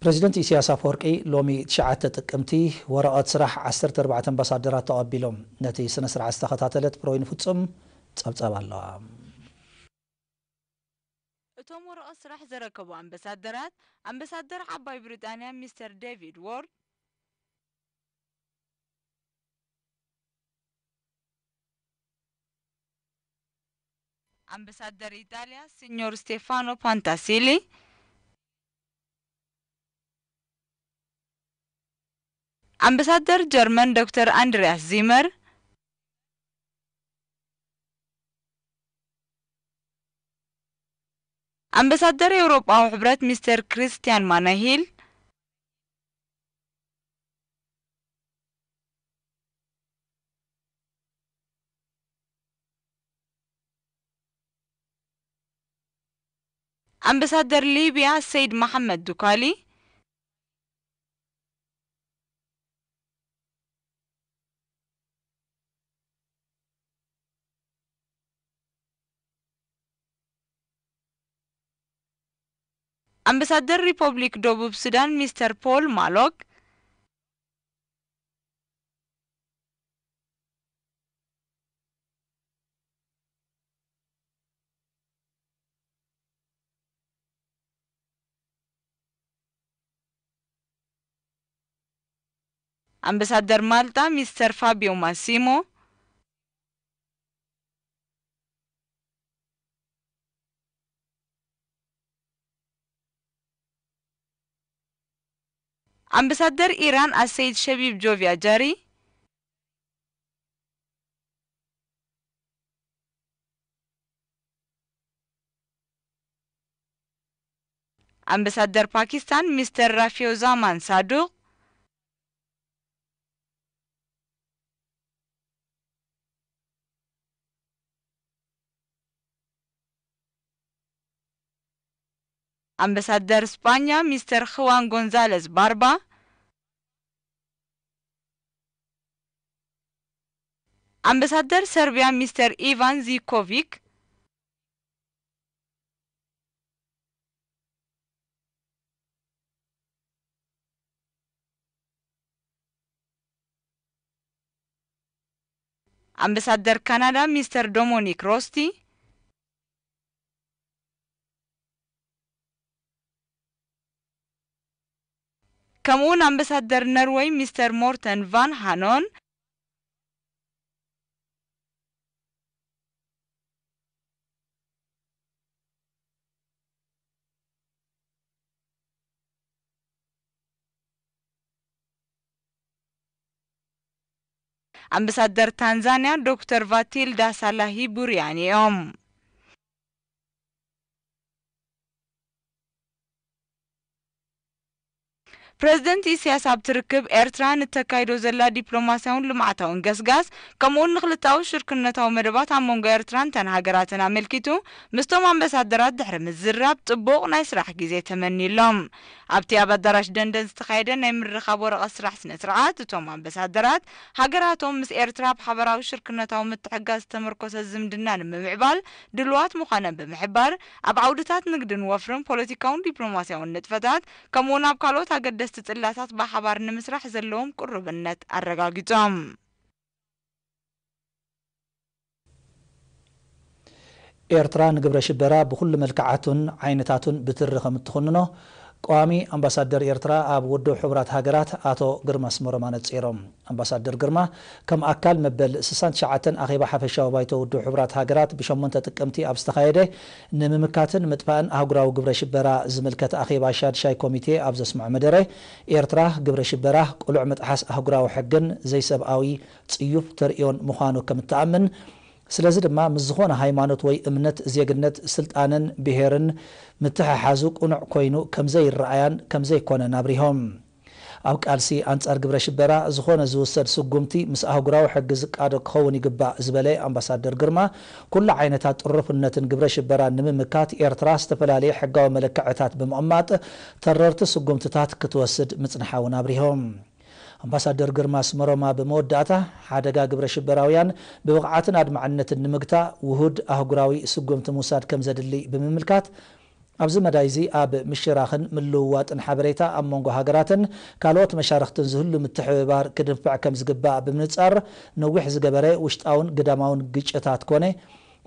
ፕረዚደንት ኢሳያስ ኣፈወርቂ ሎሚ ትሽዓተ ጥቅምቲ ወረቐት ስራሕ ዓሰርተ ኣርባዕተ ኣምባሳደራት ተቐቢሎም። ነቲ ስነ ስርዓት ዝተኸታተለት ፕሮይን ፍጹም ጸብጻብ ኣለዋ። እቶም ወረቐት ስራሕ ዘረከቡ ኣምባሳደራት፣ ኣምባሳደር ዓባይ ብሪጣንያ ሚስተር ዴቪድ ዎርድ፣ ኣምባሳደር ኢጣልያ ሲኞር ስቴፋኖ ፓንታሲሊ፣ ኣምባሳደር ጀርመን ዶክተር ኣንድሪያስ ዚመር፣ ኣምባሳደር ኤውሮጳዊ ሕብረት ሚስተር ክሪስትያን ማነሂል፣ ኣምባሳደር ሊብያ ሰይድ መሓመድ ዱካሊ፣ ኣምባሳደር ሪፖብሊክ ደቡብ ሱዳን ሚስተር ፖል ማሎክ፣ ኣምባሳደር ማልጣ ሚስተር ፋቢዮ ማሲሞ፣ ኣምባሳደር ኢራን ኣሰይድ ሸቢብ ጆቪያ ጃሪ፣ ኣምባሳደር ፓኪስታን ሚስተር ራፊዮዛማን ሳዱቅ፣ ኣምባሳደር ስጳኛ ሚስተር ኽዋን ጎንዛለዝ ባርባ፣ ኣምባሳደር ሰርቢያ ሚስተር ኢቫን ዚኮቪክ፣ ኣምባሳደር ካናዳ ሚስተር ዶሞኒክ ሮስቲ፣ ከምኡውን ኣምባሳደር ነርወይ ሚስተር ሞርተን ቫን ሃኖን፣ ኣምባሳደር ታንዛንያ ዶክተር ቫቲልዳ ሳላሂ ቡርያኒ እዮም። ፕረዚደንት ኢሳያስ ኣብቲ ርክብ፣ ኤርትራ ንተካይዶ ዘላ ዲፕሎማስያውን ልምዓታውን ገስጋስ፣ ከምኡውን ንክልተኣዊ ሽርክነታዊ መደባት ኣብ መንጎ ኤርትራን እተን ሃገራትን ኣመልኪቱ ምስቶም ኣምባሳደራት ድሕሪ ምዝርራብ፣ ጽቡቕ ናይ ስራሕ ግዜ ተመንዩሎም። ኣብቲ ኣብ ኣዳራሽ ደንደን ዝተኻየደ ናይ ምርኻብ ወረቐት ስራሕ ስነ ስርዓት፣ እቶም ኣምባሳደራት፣ ሃገራቶም ምስ ኤርትራ ኣብ ሓበራዊ ሽርክነታዊ ምትሕግጋዝ ዝተመርኮሰ ዝምድና ንምምዕባል ድሉዋት ምዃነን ብምሕባር፣ ኣብ ዓውድታት ንግድን ወፍርን፣ ፖለቲካውን ዲፕሎማስያውን ንጥፈታት፣ ከምኡውን ኣብ ካልኦት ኣገደስቲ ጽላታት ብሓባር ንምስራሕ ዘለዎም ቅሩብነት ኣረጋጊጾም። ኤርትራ ንግብረ ሽበራ ብኹሉ መልክዓቱን ዓይነታቱን ብትሪ ከም እትኹንኖ ቀዋሚ ኣምባሳደር ኤርትራ ኣብ ውድብ ሕቡራት ሃገራት ኣቶ ግርማ ኣስመሮም ኣነጺሮም። ኣምባሳደር ግርማ፣ ከም ኣካል መበል ስሳን ትሽዓተን ኣኼባ ሓፈሻዊ ባይቶ ውድብ ሕቡራት ሃገራት ብሸሞንተ ጥቅምቲ ኣብ ዝተኻየደ ንምምካትን ምጥፋእን ኣህጉራዊ ግብረ ሽበራ ዝምልከት ኣኼባ ሻድሻይ ኮሚቴ ኣብ ዘስምዖ መደረ፣ ኤርትራ ግብረ ሽበራ፣ ቅሉዕ ምጥሓስ ኣህጉራዊ ሕግን ዘይሰብኣዊ ጽዩፍ ተርእዮን ምዃኑ ከም እትኣምን፣ ስለዚ ድማ ምስ ዝኾነ ሃይማኖት ወይ እምነት፣ ዜግነት፣ ስልጣንን ብሄርን ምትሕሓዙ ቅኑዕ ኮይኑ ከም ዘይረኣያን ከም ዘይኮነን ኣብሪሆም። ኣብ ቃልሲ ኣንጻር ግብረ ሽበራ ዝኾነ ዝውሰድ ስጉምቲ ምስ ኣህጉራዊ ሕጊ ዝቃዶ ክኸውን ይግባእ ዝበለ ኣምባሳደር ግርማ፣ ኩሉ ዓይነታት ጥሩፍነትን ግብረ ሽበራን ንምምካት ኤርትራ ዝተፈላለየ ሕጋዊ መለክዕታት ብምቕማጥ ተረርቲ ስጉምትታት ክትወስድ ምጽንሓ እውን ኣብሪሆም። ኣምባሳደር ግርማ ኣስመሮማ ብመወዳእታ፣ ሓደጋ ግብረ ሽበራውያን ብብቕዓትን ኣድማዕነትን ንምግታእ ውሁድ ኣህጉራዊ ስጉምቲ ምውሳድ ከም ዘድሊ ብምምልካት፣ ኣብዚ መዳይ እዚ ኣብ ምሽራኽን ምልውዋጥን ሓበሬታ ኣብ መንጎ ሃገራትን ካልኦት መሻርኽትን ዝህሉ ምትሕብባር ክድንፍዕ ከም ዝግባእ ብምንጻር፣ ነዊሕ ዝገበረ ውሽጣውን ግዳማውን ግጭታት ኮነ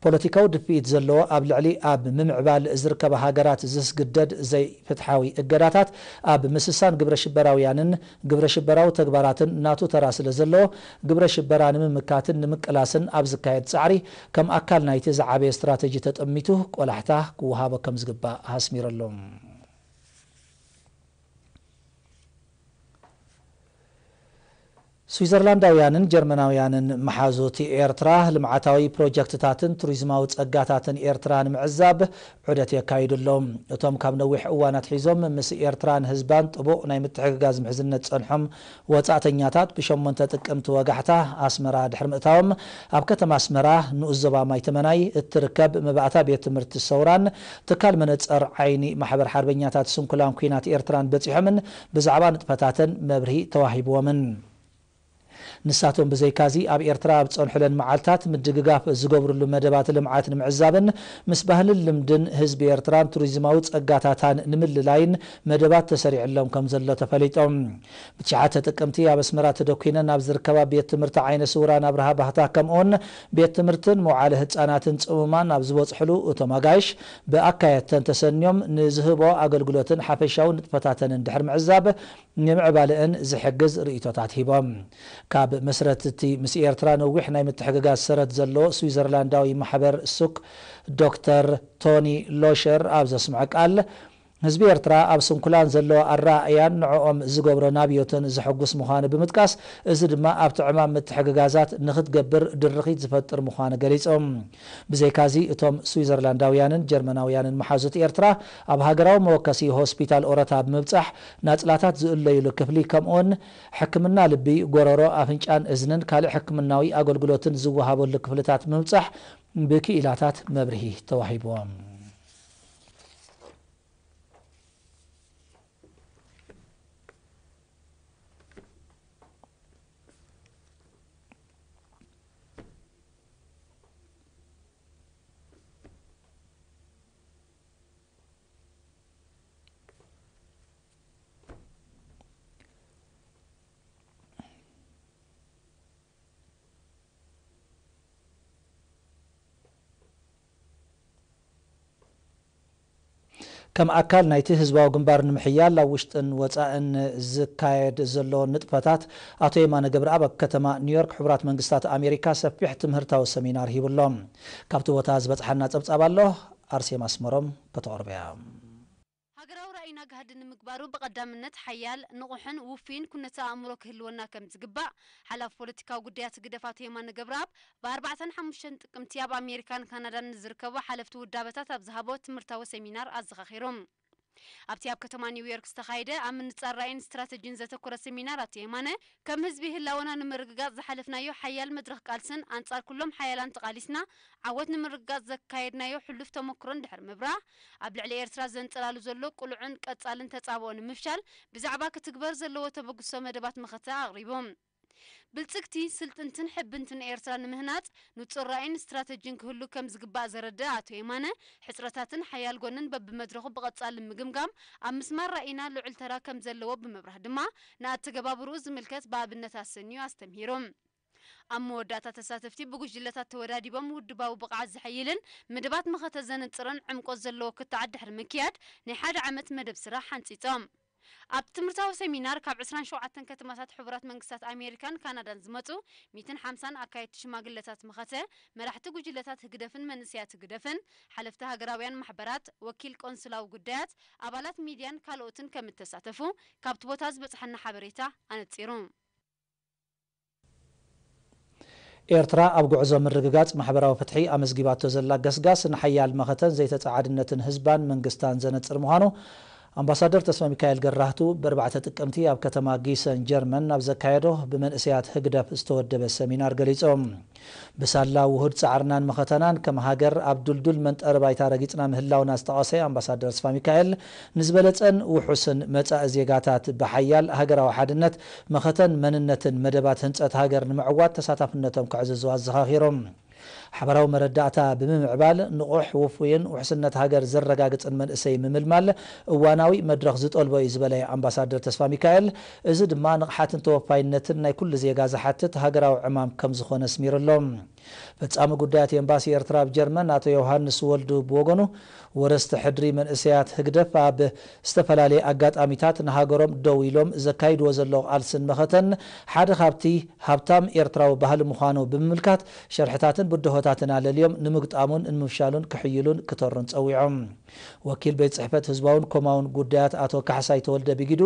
ፖለቲካዊ ድፍኢት ዘለዎ ኣብ ልዕሊ ኣብ ምምዕባል ዝርከባ ሃገራት ዝስግደድ ዘይፍትሓዊ እገዳታት ኣብ ምስሳን ግብረ ሽበራውያንን ግብረ ሽበራዊ ተግባራትን ናቱ ተራ ስለ ዘለዎ፣ ግብረ ሽበራ ንምምካትን ንምቅላስን ኣብ ዝካየድ ጻዕሪ ከም ኣካል ናይቲ ዝዓበየ ስትራተጂ ተጠሚቱ ቆላሕታ ክወሃቦ ከም ዝግባእ ኣስሚሩ ኣሎ። ስዊዘርላንዳውያንን ጀርመናውያንን መሓዙት ኤርትራ፣ ልምዓታዊ ፕሮጀክትታትን ቱሪዝማዊ ጸጋታትን ኤርትራ ንምዕዛብ ዑደት የካይዱ ኣለዉ። እቶም ካብ ነዊሕ እዋን ኣትሒዞም ምስ ኤርትራን ህዝባን ጥቡቕ ናይ ምትሕግጋዝ ምሕዝነት ጸንሖም ወጻእተኛታት ብሸሞንተ ጥቅምቲ ወጋሕታ ኣስመራ ድሕሪ ምእታዎም፣ ኣብ ከተማ ኣስመራ ንኡስ ዞባ ማይ ተመናይ እትርከብ መባእታ ቤት ትምህርቲ ሰውራን ትካል መነጸር ዓይኒ ማሕበር ሓርበኛታት ስንኩላን ኲናት ኤርትራን በጺሖምን ብዛዕባ ንጥፈታተን መብርሂ ተዋሂብዎምን። ንሳቶም ብዘይካዚ ኣብ ኤርትራ ኣብ ዝጸንሑለን መዓልታት ምድግጋፍ ዝገብርሉ መደባት ልምዓት ንምዕዛብን ምስ ባህልን ልምድን ህዝቢ ኤርትራን ቱሪዝማዊ ጸጋታታን ንምልላይን መደባት ተሰሪዕሎም ከም ዘሎ ተፈሊጦም። ብትሽዓተ ጥቅምቲ ኣብ ኣስመራ ተደኲነን ኣብ ዝርከባ ቤት ትምህርቲ ዓይነ ስውራን ኣብርሃ ባህታ ከምኡውን ቤት ትምህርትን መውዓለ ህጻናትን ጽሙማን ኣብ ዝበጽሕሉ እቶም ኣጋይሽ ብኣካየድተን ተሰንዮም ንዝህቦ ኣገልግሎትን ሓፈሻዊ ንጥፈታተንን ድሕሪ ምዕዛብ ንምዕባለእን ዝሕግዝ ርእይቶታት ሂቦም። ካብ መስረትቲ ምስ ኤርትራ ነዊሕ ናይ ምትሕግጋዝ ሰረት ዘለዎ ስዊዘርላንዳዊ ማሕበር ሱክ ዶክተር ቶኒ ሎሸር ኣብ ዘስምዖ ቃል፣ ህዝቢ ኤርትራ ኣብ ስንኩላን ዘለዎ ኣረኣእያን ንዕኦም ዝገብሮ ናብዮትን ዘሐጉስ ምዃኑ ብምጥቃስ፣ እዚ ድማ ኣብቲ ዕማም ምትሕግጋዛት ንኽትገብር ድርኺት ዝፈጥር ምዃኑ ገሊጾም። ብዘይካዚ፣ እቶም ስዊዘርላንዳውያንን ጀርመናውያንን መሓዙት ኤርትራ ኣብ ሃገራዊ መወከሲ ሆስፒታል ኦረታ ብምብጻሕ ናጽላታት ዝእለዩሉ ክፍሊ ከምኡውን ሕክምና ልቢ፣ ጎረሮ፣ ኣፍንጫን እዝንን ካልእ ሕክምናዊ ኣገልግሎትን ዝወሃበሉ ክፍልታት ብምብጻሕ ብክኢላታት መብርሂ ተዋሂብዎም። ከም ኣካል ናይቲ ህዝባዊ ግንባር ንምሕያል ኣብ ውሽጥን ወጻእን ዝካየድ ዘሎ ንጥፈታት ኣቶ የማነ ገብረኣብ ኣብ ከተማ ኒውዮርክ ሕቡራት መንግስታት ኣሜሪካ ሰፊሕ ትምህርታዊ ሰሚናር ሂቡ ኣሎ። ካብቲ ቦታ ዝበጽሓና ጸብጻብ ኣሎ፣ ኣርሴማ ኣስመሮም ከተቕርበያ። ሃገራዊ ራእይና ጋህዲ ንምግባሩ ብቐዳምነት ሓያል፣ ንቑሕን ውፉይን ኩነተ ኣእምሮ ክህልወና ከም ዝግባእ ሓላፊ ፖለቲካዊ ጉዳያት ህግደፍ ኣቶ የማነ ገብረኣብ ብኣርባዕተን ሓሙሽተን ጥቅምቲ ኣብ ኣሜሪካን ካናዳን ንዝርከቡ ሓለፍቲ ውዳበታት ኣብ ዝሃቦ ትምህርታዊ ሰሚናር ኣዘኻኺሩ። ኣብቲ ኣብ ከተማ ኒውዮርክ ዝተኻየደ ኣብ ምንጻር ራእይን ስትራተጂን ዘተኮረ ሰሚናር ኣቶ የማነ፣ ከም ህዝቢ ህላወና ንምርግጋጽ ዝሓለፍናዮ ሓያል መድረኽ ቃልስን ኣንጻር ኩሎም ሓያላን ተቓሊስና ዓወት ንምርግጋጽ ዘካየድናዮ ሕሉፍ ተመክሮን ድሕሪ ምብራህ፣ ኣብ ልዕሊ ኤርትራ ዘንጸላሉ ዘሎ ቅሉዕን ቀጻልን ተጻብኦ ንምፍሻል ብዛዕባ ክትግበር ዘለዎ ተበግሶ መደባት መኸተ ኣቕሪቡ። ብልጽግቲ፣ ስልጥንትን ሕብንትን ኤርትራ ንምህናጽ ንጹር ራእይን ስትራተጂን ክህሉ ከም ዝግባእ ዘረድእ ኣቶ የማነ፣ ሕጽረታትን ሓያል ጎንን በብመድረኹ ብቐጻሊ ምግምጋም ኣብ ምስማር ራእይና ልዑል ተራ ከም ዘለዎ ብምብራህ ድማ፣ ንኣተገባብርኡ ዝምልከት ብኣብነት ኣሰንዩ ኣስተምሂሩ። ኣብ መወዳእታ፣ ተሳተፍቲ ብጉጅለታት ተወዳዲቦም ውድባዊ ብቕዓት ዘሐይልን መደባት መኸተ ዘነጽርን ዕምቆት ዘለዎ ክትዓት ድሕሪ ምክያድ፣ ናይ ሓደ ዓመት መደብ ስራሕ ሓንጺጾም። ኣብቲ ትምህርታዊ ሰሚናር፣ ካብ ዕስራን ሸውዓተን ከተማታት ሕቡራት መንግስታት ኣሜሪካን ካናዳን ዝመጹ ሚእትን ሓምሳን ኣካየድቲ ሽማግለታት መኸተ፣ መራሕቲ ጉጅለታት ህግደፍን መንእሰያት ህግደፍን፣ ሓለፍቲ ሃገራውያን ማሕበራት፣ ወኪል ቆንስላዊ ጉዳያት፣ ኣባላት ሚድያን ካልኦትን ከም እተሳተፉ ካብቲ ቦታ ዝበጽሓና ሓበሬታ ኣነጺሩ። ኤርትራ ኣብ ጉዕዞ ምርግጋጽ ማሕበራዊ ፍትሒ ኣመዝጊባቶ ዘላ ገስጋስ ንሓያል መኸተን ዘይተጻዓድነትን ህዝባን መንግስታን ዘነጽር ምዃኑ ኣምባሳደር ተስፋ ሚካኤል ገራህቱ ብኣርባዕተ ጥቅምቲ ኣብ ከተማ ጊሰን ጀርመን ኣብ ዘካየዶ ብመንእሰያት ህግደፍ ዝተወደበ ሰሚናር ገሊጾም። ብሳላ ውሁድ ጻዕርናን መኸተናን ከም ሃገር ኣብ ዱልዱል መንጠሪ ባይታ ረጊጽና ምህላውና ዝጠቐሰ ኣምባሳደር ተስፋ ሚካኤል፣ ንዝበለጸን ውሑስን መጻኢ ዜጋታት ብሓያል ሃገራዊ ሓድነት መኸተን መንነትን መደባት ህንጸት ሃገር ንምዕዋት ተሳታፍነቶም ከዕዝዙ ኣዘኻኺሮም። ሓበራዊ መረዳእታ ብምምዕባል ንቑሕ፣ ውፉይን ውሕስነት ሃገር ዘረጋግጽን መንእሰይ ምምልማል እዋናዊ መድረኽ ዝጠልቦ እዩ ዝበለ ኣምባሳደር ተስፋ ሚካኤል፣ እዚ ድማ ንቕሓትን ተወፋይነትን ናይ ኩሉ ዜጋ ዝሓትት ሃገራዊ ዕማም ከም ዝኾነ ኣስሚሩ ኣሎ። ፈጻሚ ጉዳያት ኤምባሲ ኤርትራ ኣብ ጀርመን ኣቶ ዮሃንስ ወልዱ ብወገኑ፣ ወረስቲ ሕድሪ መንእሰያት ህግደፍ ኣብ ዝተፈላለየ ኣጋጣሚታት ንሃገሮም ደው ኢሎም ዘካይድዎ ዘለዉ ቃልስን መኸተን ሓደ ካብቲ ሃብታም ኤርትራዊ ባህሊ ምዃኑ ብምምልካት፣ ሸርሕታትን ብድሆታትን ኣለልዮም ንምግጣሙን ንምፍሻሉን ክሕይሉን ክተሩን ጸዊዖም። ወኪል ቤት ጽሕፈት ህዝባውን ኮማውን ጉዳያት ኣቶ ካሕሳይ ተወልደ ብጊዱ፣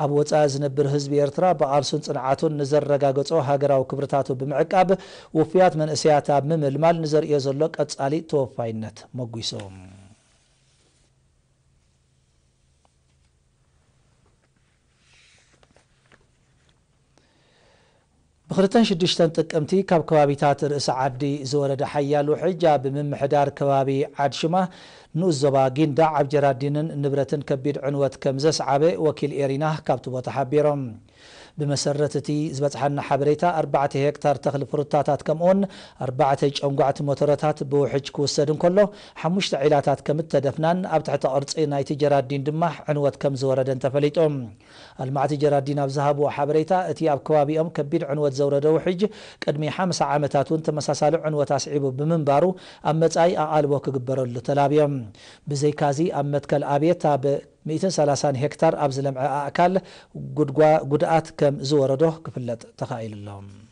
ኣብ ወጻኢ ዝነብር ህዝቢ ኤርትራ ብቓልሱን ጽንዓቱን ንዘረጋገጾ ሃገራዊ ክብርታቱ ብምዕቃብ፣ ውፉያት መንእሰያት ኣብ ምምልማል ንዘርእዮ ዘሎ ቀጻሊ ተወፋይነት መጒሱ። ብክልተን ሽዱሽተን ጥቅምቲ ካብ ከባቢታት ርእሲ ዓዲ ዝወረደ ሓያል ውሕጅ ኣብ ምምሕዳር ከባቢ ዓድሽማ ንኡስ ዞባ ጊንዳዕ ኣብ ጀራዲንን ንብረትን ከቢድ ዕንወት ከም ዘስዓበ ወኪል ኤሪና ካብቲ ቦታ ሓቢሮም። ብመሰረት እቲ ዝበጽሓና ሓበሬታ፣ ኣርባዕተ ሄክታር ተኽሊ ፍሩታታት ከምኡውን ኣርባዕተ ጨንጓዕቲ ሞተረታት ብውሕጅ ክውሰድ እንከሎ፣ ሓሙሽተ ዒላታት ከም እተደፍናን ኣብ ትሕቲ ቅርጺ ናይቲ ጀራዲን ድማ ዕንወት ከም ዝወረደን ተፈሊጡ። ኣልማዕቲ ጀራዲን ኣብ ዝሃብዎ ሓበሬታ፣ እቲ ኣብ ከባቢኦም ከቢድ ዕንወት ዘውረደ ውሕጅ ቅድሚ ሓምሳ ዓመታት እውን ተመሳሳሊ ዕንወት ኣስዒቡ ብምንባሩ፣ ኣብ መጻኢ ኣቓልቦ ክግበረሉ ተላብዮም። ብዘይካዚ ኣብ መትከል ኣብየት ኣብ ሚእትን ሰላሳን ሄክታር ኣብ ዝለምዐ ኣእካል ጉድጓ-፣ ጉድኣት ከም ዝወረዶ ክፍለጥ ተኻኢሉ ኣሎ።